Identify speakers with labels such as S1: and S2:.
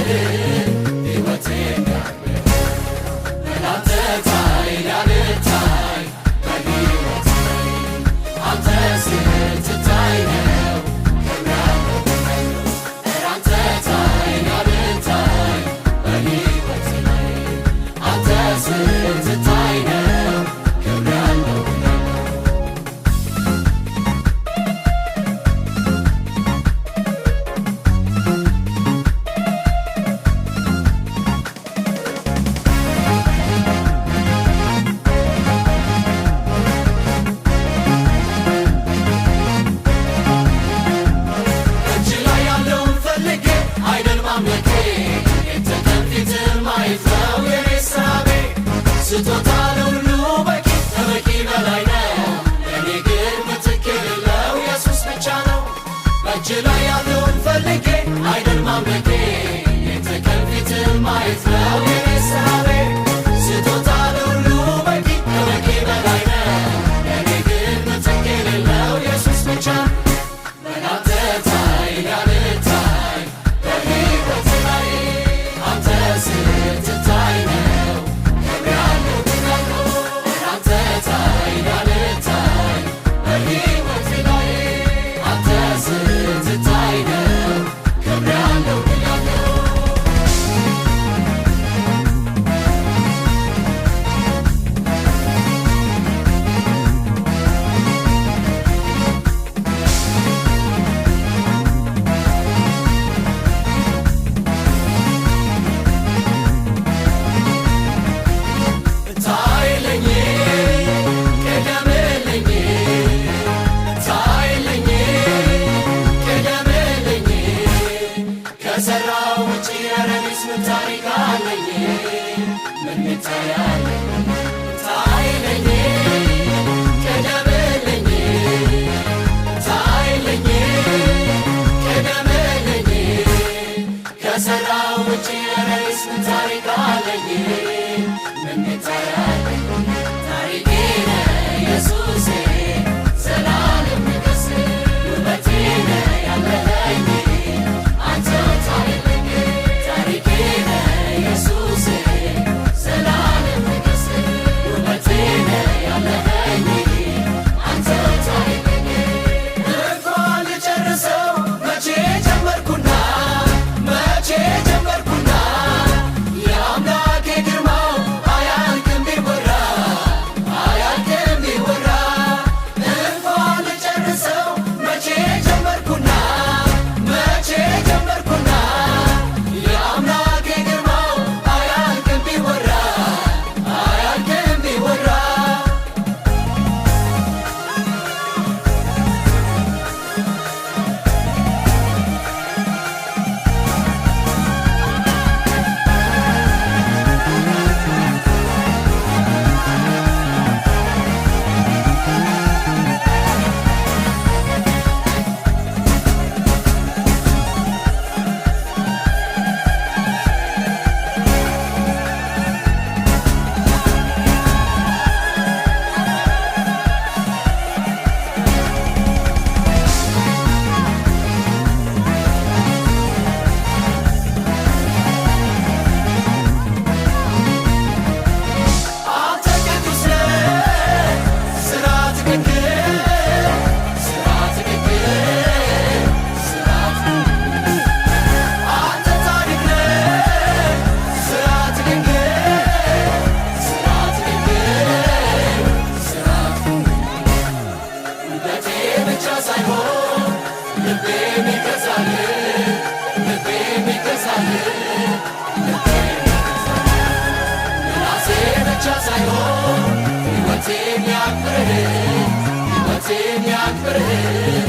S1: ያክብርህ፣ ሕይወቴም ያክብርህ። አንተ ታይ ያልታይ በሕይወቴ፣ አንተ ስትታይ ነው ክብር ያለው። አንተ ታይ ያልታይ በሕይወቴ ላይ፣ አንተ ስትታይ ነው ክብር ያለው። እጅ ላይ ያለውን ፈልጌ አይደል ማምለኬ፣ ሌት ተቀን ፊትህን ማየት ነው የኔ ሐሳቤ። ስጦታ ለሁሉ በቂ ከበቂ በላይ ነው፣ ለእኔ ግን ምትክ የሌለው ኢየሱስ ብቻ ነው። በእጅ ላይ ያለውን ፈልጌ አይደል ማምለኬ፣ ሌት ተቀን ፊትህን ማየት ነው የኔ ሐሳቤ። ስጦታ ለሁሉ በቂ ከበቂ በላይ ነው፣ ለእኔ ግን ምትክ የሌለው ኢየሱስ ብቻ። አንተ ታይ ያልታይ በሕይወቴ ላይ፣ አንተ ስትታይ ነው ክብር ያለው። አንተ ታይ ያልታይ በሕይወቴ ላይ፣ አንተ ስትታይ ነው ክብር ያለው። ታይልኝ፣ ቅደምልኝ፣ ታይልኝ፣ ቅደምልኝ። ከሠራው ውጭ ኧረ እኔስ ምን ታሪክ አለኝ? ምን ሚታያለኝ? ታይልኝ፣ ቅደምልኝ፣ ታይልኝ፣ ቅደምልኝ። ከሠራው ውጭ ኧረ እኔስ ምን ታሪክ አለኝ? ምን ሚታያለኝ? ታሪኬ ነህ ኢየሱሴ፣ ዘላለም ንገስ። ውበቴ ነህ ያለኸኝ፣ አንተ ታይልኝ። ታሪኬ ነህ ኢየሱሴ፣ ዘላለም ንገስ። ውበቴ ነህ ያለኸኝ፣ አንተ ታይልኝ። እንኳን ልጨርሰው መቼ ጀመርኩና፣ መቼ ጀመርኩና፣ የአምላኬ ግርማው አያልቅም ቢወራ፣ አያልቅም ቢወራ። እንኳን ልጨርሰው መቼ ጀመርኩና፣ መቼ ጀመርኩና፣ የአምላኬ ግርማው አያልቅም ቢወራ፣ አያልቅም ቢወራ። አንተ ቅዱስ ነህ፣ ሥራ ትክክል፣ ሥራ ትክክል፣ ሥራ። አንተ ጻድቅ ነህ፣ ሥራ ትክክል፣ ሥራ ትክክል፣ ሥራ። ውበቴ ብቻ ሳይሆን ልቤም ይገዛል፣ ልቤም ይገዛል፣ ልቤም ይገዛል። ምላሴ ብቻ ሳይሆን ሕይወቴም ያክብርህ፣ ሕይወቴም ያክብርህ።